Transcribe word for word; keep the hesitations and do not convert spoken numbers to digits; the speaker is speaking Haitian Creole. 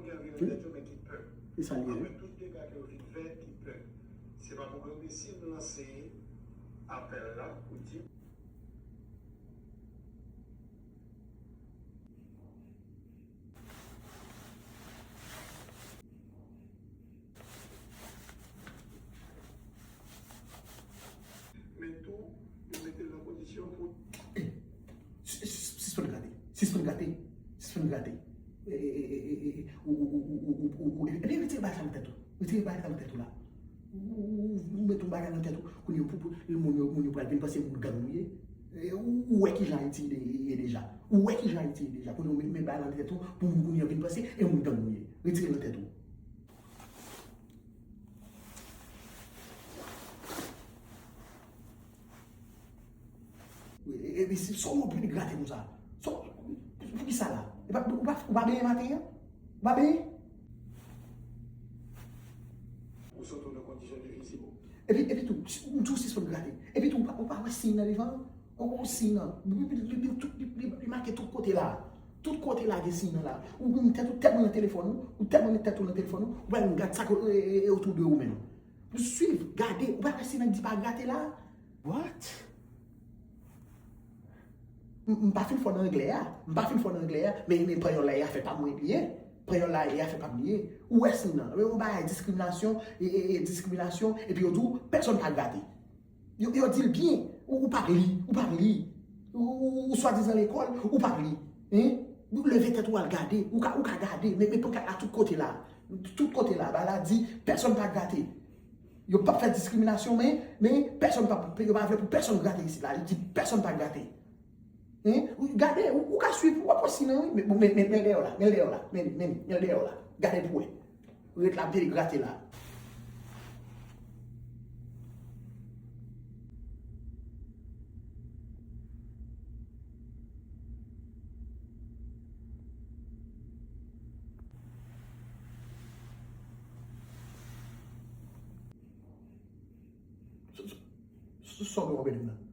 Gen anvi nan tèt yo, men ki pè. Se sa l ye, wi. Apre tout dega ke yo fin fè, ki pè. Se pa pou grangre si m lanse apèl la pou di. Men tou, yo mete l nan kondisyon pou. Ey, sis- sis- sispann grate. Sispann grate. Sispann grate. E, e, e, e, e, e, ou, ou, ou, ou, ou, ou, epi retire bagay sa nan tèt ou. Retire bagay sa nan tèt ou la. Ou, ou, ou, ou met yon bagay nan tèt ou. Kounye a, pou, pou, moun yo, moun yo pral vin panse moun gang ou ye. E, ou, ou wè kijan Ayiti ye, ye deja. Ou wè kijan Ayiti ye deja. Kounye a, ou met, met bagay nan tèt ou, pou moun kounye a vin panse, e moun gang ou ye. Retire nan tèt ou. Epi si, sa w oblije grate konsa? Sa w, poukisa la? E pa, ou pa, ou pa benyen maten an? Ou pa benyen? Ou sot nan kondisyon difisil. Epi, epi tou, si, ou di w sispann grate. Epi tou, ou pa, ou pa wè siy nan devan? Ou, ou siy nan. Li, li, li, li, li, li, li make tout kote la. Tout kote la gen siy nan la. Ou, ou tèt ou tèlman nan telefòn ou, ou tèlman met tèt ou nan telefòn ou, ou pa menm gad sa k, e, e, e, otou de ou menm. Ou swiv, gade, ou pa wè siy nan di pa grate la? What? M, m pa fin fò nan anglè a. M pa fin fò nan anglè a. Men, men panyòl la e afè pa mwen li ye. Panyòl la e afè pa m li ye. Ou wè siy nan. Yon bagay diskriminasyon, e, e, e, diskriminasyon, epi yo di w, pèsonn pa grate. Yo, yo di l byen. Ou, ou pa li, ou pa li. Ou, ou, ou swadizan lekòl, ou pa li. Hein? Ou leve tèt ou al gade. Ou ka, ou ka gade. Men, men pankart la tout kote la. Tout kote la. Bagay la di, pèsonn pa grate. Yo p ap fè diskriminasyon, men, men pèsonn pa, yo pa vle pou pèsonn grate isit la. Li di pèsonn pa grate. Hein? Ou gade, ou, ou ka swiv, w ap wè siy nan, wi. Men, men, men, men l dèyè w la, men l dèyè w la, men, men, men l dèyè w la. Gade pou wè. Ret la, pye grate la. Sa w gen w ap ede m nan?